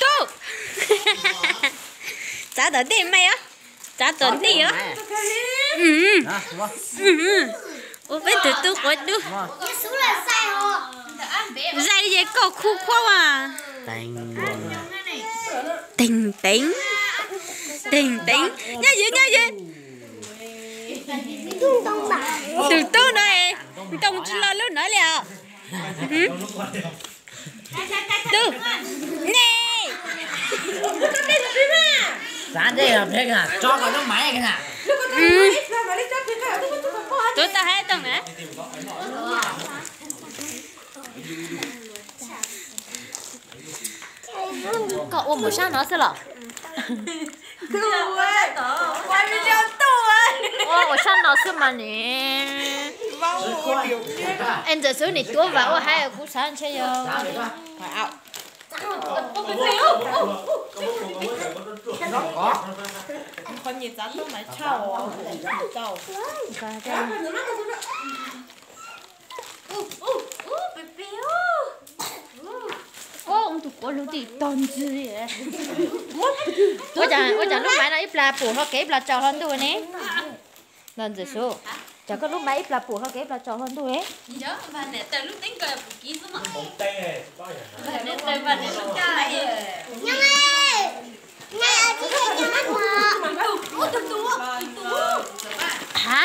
Tub, txav tom ntej mas os, txav tom ntej os. Ua peb tug tub quav dub. Zais li ces koj khu khuab as. Teeg teev, teeg teev, nyob ze nyob ze. Tus tub no ntoo tsis lo lub no li os. Tub, ne, tso kom lub maiv. Tuav tau hais tau na. Koj ua mus sab no xwb los? Ua mus sab no xwb mas ne. Es ntxawm xub nim tuav vas ua hais kuv xav ntshe yog. Tus quav lug tim tog ntxwg. Ua cas lub maiv no ib plag pum hlo kev ib plag tsaus hlo ntuj ne? Los ntxawm xub, cas koj lub maiv ib plag pum hlo kev ib plag tsaus hlo ntuj ne? Ha?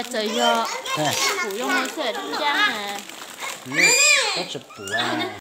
Txawm yog pum zoo no xwb ncaj. Tsis pum.